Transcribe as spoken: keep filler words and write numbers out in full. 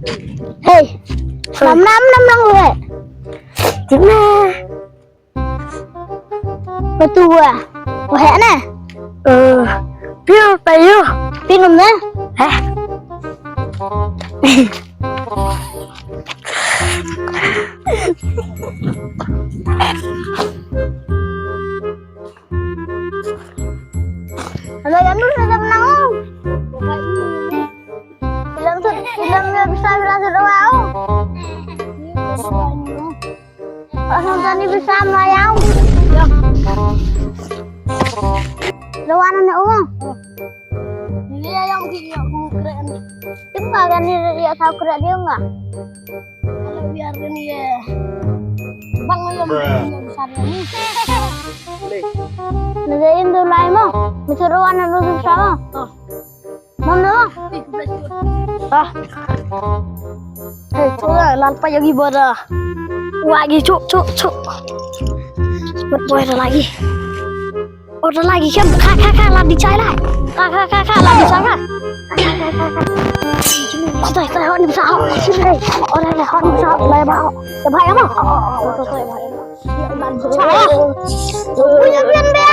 Hey. Nam nam nam nam we. Tina. Betul wa. Wahana. Eh, pil tayo. Pil na. Eh. Ano yan nun sa nang. Ilang sa ilang na bisa ilang sa dawa o. Asal tani bisa mayaw. Lawan na o. Ni ya yang ki ya ku kren. Tim ba kan ni ya sa kren dia nga. Kalau biar ni ya. Bang yang bisa ni. Ni ya indu lai mo. Bisa lawan na lu bisa. Mana? Ah. Hei, tu lah, lalpa yogi bodoh. Lagi, cuk, cuk, cuk. Buat boy ada lagi. Oh, ada lagi kan? Kak, kak, kak, lagi cai lah. Kak, kak, kak, kak, lagi cai lah. Stay, stay, hot ni bisa, hot. Stay. Oh, dah, dah, hot ni bisa, hot. Dah, dah, hot. Dah, bahaya mah. Oh, oh, oh, oh, oh, oh. Punya pian be.